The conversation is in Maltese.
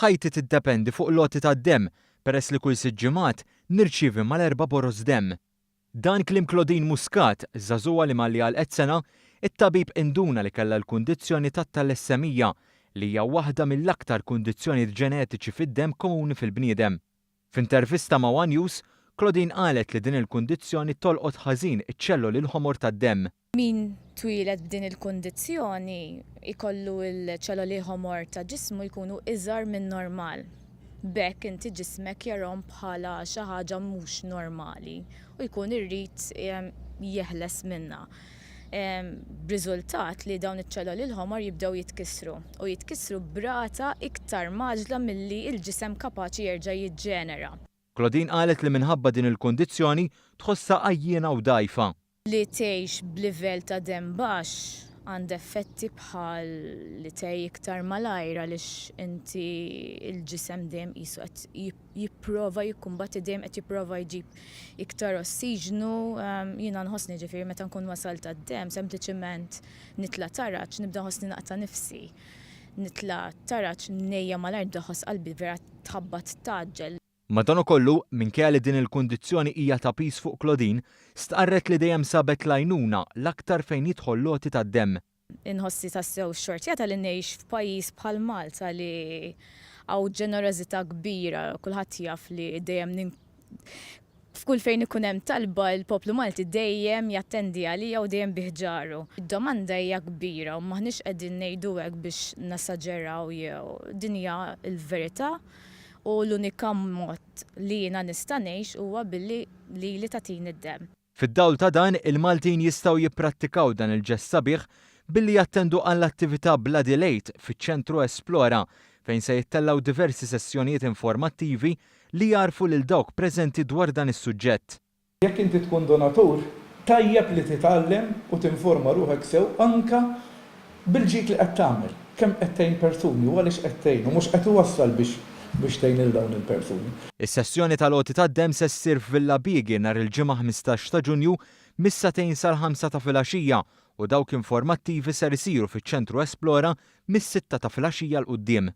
Ħajti tiddependi fuq l-għoti tad-demm peress li kull sitt ġimgħat nirċievi mal-erba' boroż demm. Dan kliem Claudine Muscat, żagħżugħa li malli għalqet sena, it-tabib induna li kellha l-kundizzjoni tat-talassemija li hija waħda mill-aktar kundizzjonijiet ġenetiċi fid-demm komuni fil-bniedem. F'intervista ma' one News, Claudine qalet li din il-kundizzjoni tolqot ħażin iċ-ċelloli l-ħomor tad-demm. Min twieled b'din il-kundizzjoni jkollu l-ċelloli ħomor ta' ġismu jkunu iżgħar min-normal. B'hekk inti ġismek jarahom bħala xi ħaġa mhux normali u jkun irrid jeħles minnha. B'riżultat li dawn iċ-ċelloli l-ħomor jibdew jitkissru u jitkissru b'rata iktar mgħaġġla milli l-ġisem kapaċi jerġa' jiġġenera. Claudine qalet li minħabba din il-kundizzjoni tħossha għajjiena u dgħajfa. Li tgħix b'livell ta' demm baxx għandha effetti bħal li tgħi iktar malajr għaliex inti l-ġisem dejjem qisu qed jipprova jikkumbatti dejjem qed jipprova jġib iktar ossiġnu. Jiena nħossni ġifieri meta nkun wasalt għad-demm sempliċiment nitla' taraġ nibda nħossni naqta' nifsi. Nitla' taraġ ngħejja malajr nibda nħoss qalbi vera tħabbat tgħaġġel. Madankollu, minkejja li din il-kundizzjoni hija ta' piż fuq Claudine, stqarret li dejjem sabet l-għajnuna l-aktar fejn jidħol l-għoti tad-demm. Inħossni tassew xxortjata li ngħix f'pajjiż bħal Malta li hawn ġenerożità kbira, kulħadd jaf li dejjem f'kull fejn ikun hemm talba l-poplu Malti dejjem jattendi għalija u dejjem bi ħġaru. Id-domanda hija kbira u m'aħniex qegħdin ngħidu hekk biex nesaġeraw jew din hija l-verità u l-unika mod li jiena nista' ngħix huwa billi lili tagħtini d-demm. Fid-dawl ta' dan, il-Maltin jistgħu jipprattikaw dan il-ġest sabiħ billi jattendu għall-attività Bloody Late fiċ-Ċentru Esplora fejn se jittellgħu diversi sessjonijiet informattivi li jgħarrfu lil dawk preżenti dwar dan is-suġġett. Jekk inti tkun donatur, tajjeb li titgħallem u tinforma ruħek sew anke bil-ġid li qed tagħmel, kemm qed tgħin persuni u għaliex qed tgħin u mhux qed iwassal biex biex tgħin lil dawn il-persuni. Is-sessjoni tal-għoti tad-demm se ssir f'Villa Bigi nhar il-Ġimgħa 15 ta' Ġunju mis-sagħtejn sal-ħamsa ta' filgħaxija u dawk informattivi ser isiru fiċ-Ċentru Esplora mis-sitta ta' filgħaxija 'l quddiem.